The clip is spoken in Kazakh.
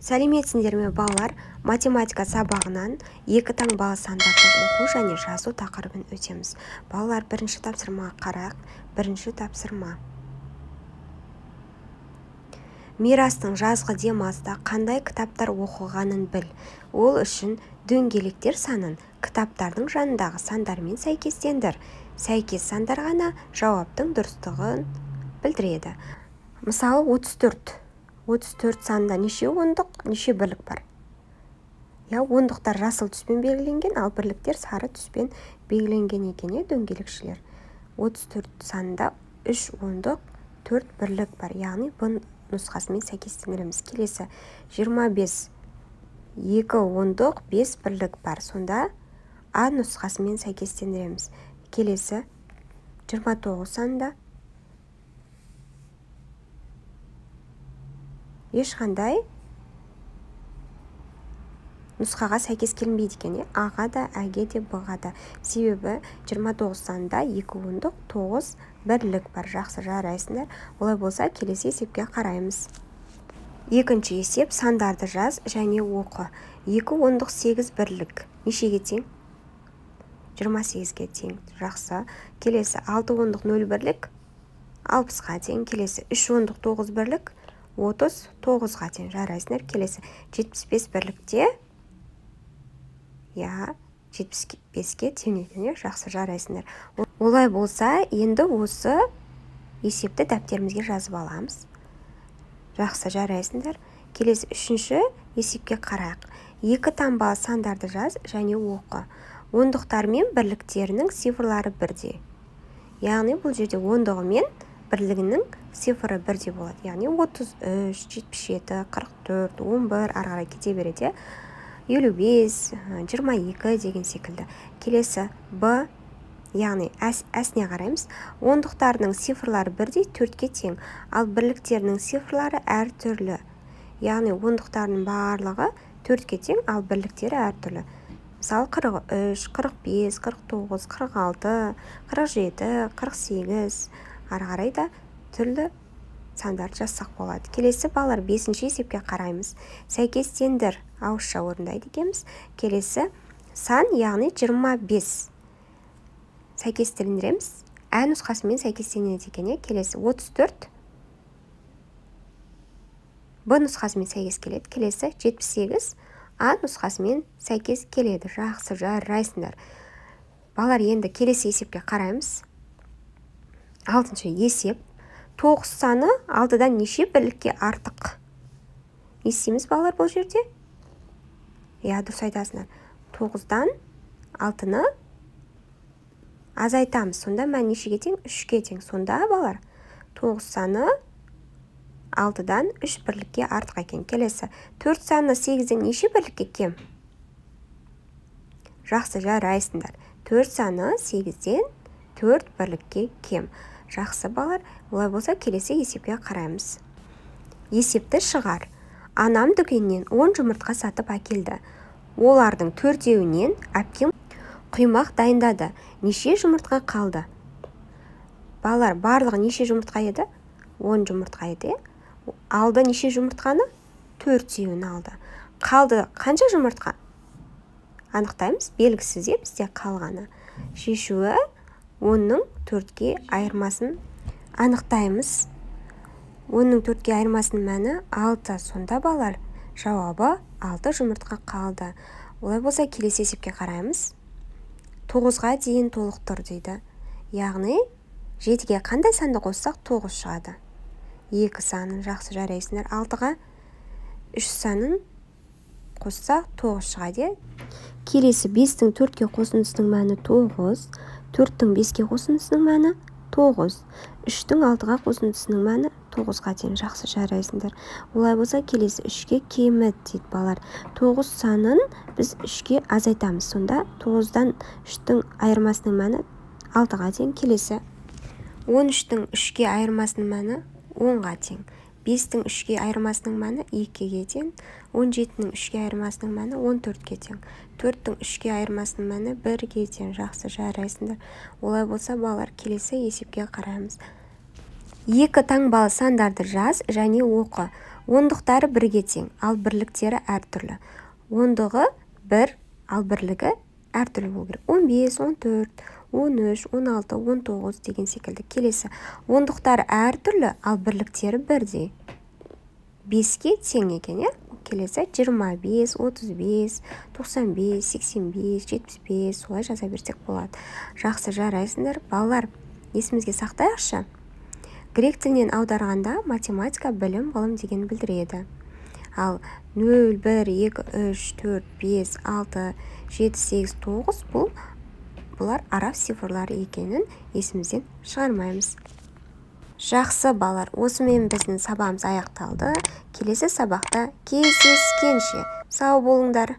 Сәлеметсіңдер ме, балалар? Математика сабағынан екі таңбалы сандарды оқу және жазу тақырыбын өтеміз. Балалар, бірінші тапсырмаға қарайық. Бірінші тапсырма. Мирастың жазғы демалыста қандай кітаптар оқығанын біл. Ол үшін дөңгелектер санын кітаптардың жанындағы сандармен сәйкестендір. Сәйкес сандар ғана жауаптың дұрыстығын білдіреді. Мысалы, 34. 34 санында неше ондық, неше бірлік бар? Я, ондықтар жасыл түспен белгіленген, ал бірліктер сары түспен белгіленген екен, дөңгелекшілер. 34 санында 3 ондық, 4 бірлік бар. Яғни бұны нұсқасымен сәйкестендіреміз. Келесі 25, 2 ондық, 5 бірлік бар. Сонда А нұсқасымен сәйкестендіреміз. Келесі 29 санында ешқандай нұсқаға сәйкес келмейді екен, А-ға да, Әге де, Б-ға да. Себебі 29 санында 2 ондық, 9 бірлік бар. Жақсы, жарайсыңдар. Олай болса, келесі есепке қараймыз. Екінші есеп, сандарды жаз және оқы. 2 ондық 8 бірлік. Нешеге тең? 28-ге тең. Жақсы. Келесі 6 ондық 0 бірлік 60-қа тең. Келесі 3 ондық 9 бірлік 39-ға тең. Жарайсыңдар. Келесі 75 бірлікте, я, 75-ке тең екен. Жақсы, жарайсыңдар. Олай болса, енді осы есепті дәптерімізге жазып аламыз. Жақсы, жарайсыңдар. Келесі үшінші есепке қарайық. Екі таңбалы сандарды жаз және оқы. Ондықтар мен бірліктерінің цифрлары бірдей. Яғни бұл жерде ондығы мен бірлігінің цифры бірдей болады. Яғни 33, 77, 44, 11 ары қарай кете береді. 55, 22 деген секілді. Келесі Б, яғни әсіне қараймыз. Ондықтарының цифрлары бірдей 4-ке тең, ал бірліктерінің цифрлары әртүрлі. Яғни ондықтарының барлығы 4-ке тең, ал бірліктері әртүрлі. Мысалы, 43, 45, 49, 46, 47, 48 ары қарай да түрлі сандарды жазсақ болады. Келесі балалар, 5-ші есепке қараймыз. Сәйкестендір, ауызша орындайды екенбіз. Келесі сан, яғни 25. Сәйкестендіреміз. Ә нұсқасымен сәйкестенеді екен. Келесі 34. Б нұсқасымен сәйкес келеді. Келесі 78. А нұсқасымен сәйкес келеді. Жақсы, жарайсыңдар. Балалар, енді келесі есепке қараймыз. 6-шы есеп. 9 саны 6-дан неше бірлікке артық? Не істейміз, балалар, бұл жерде? Иә, дұрыс айтасыңдар. 9-дан 6-ны азайтамыз. Сонда мән нешеге тең? 3-ке тең. Сонда, балалар, 9 саны 6-дан 3 бірлікке артық екен. Келесі 4 саны 8-ден неше бірлікке кем? Жақсы, жарайсыңдар. 4 саны 8-ден 4 бірлікке кем. Жақсы, балалар. Олай болса, келесі есепке қараймыз. Есепті шығар. Анам дүкеннен 10 жұмыртқа сатып әкелді. Олардың 4-еуінен әпкем құймақ дайындады. Неше жұмыртқа қалды? Балалар, барлығы неше жұмыртқа еді? 10 жұмыртқа еді. Алды неше жұмыртқаны? 4-еуін алды. Қалды қанша жұмыртқа? Анықтаймыз. Белгісіз бізде қалғаны. Шешуі 10-ның 4-ке айырмасын анықтаймыз. 10-ның 4-ке айырмасының мәні 6. Сонда, балалар, жауабы 6 жұмыртқа қалды. Олай болса, келесі есепке қараймыз. 9-ға дейін толықтыр дейді. Яғни 7-ге қандай санды қоссақ 9 шығады? 2 санын. Жақсы, жарайсыңдар. 6-ға 3 санын қоссақ 9 шығады. Келесі 5-тің 4-ке қосындысының мәні 9, 4-тің 5-ке қосындысының мәні 9, 3-тің 6-ға қосындысының мәні 9-ға тең. Жақсы, жарайсыңдар. Олай болса, келесі 3-ке кемі дейді, балалар. 9 санын біз 3-ке азайтамыз. Сонда 9-дан 3-тің айырмасының мәні 6-ға тең. Келесі 13-тің 3-ке айырмасының мәні 10-ға тең. 5-тің 3-ке айырмасының мәні 2-ге тең. 17-нің 3-ке айырмасының мәні 14-ке тең. 4-тің 3-ке айырмасының мәні 1-ге тең. Жақсы, жарайсыңдар. Олай болса, балалар, келесі есепке қараймыз. Екі таңбалы сандарды жаз және оқы. Ондықтары бірге тең, ал бірліктері әртүрлі. Ондығы 1, ал бірлігі әртүрлі болу керек. 15, 14, 13, 16, 19 деген секілді. Келесі, ондықтары әртүрлі, ал бірліктері бірдей. 5-ке тең екен, иә? Келесі 25, 35, 95, 85, 75, солай жаза берсек болады. Жақсы, жарайсыңдар. Балалар, есімізге сақтайықшы. Грек тілінен аударғанда математика білім, ғылым деген білдіреді. Ал 0, 1, 2, 3, 4, 5, 6, 7, 8, 9 бұлар араб цифрлары екенін есімізден шығармаймыз. Жақсы, балалар, осымен біздің сабағымыз аяқталды. Келесі сабақта кездескенше сау болыңдар.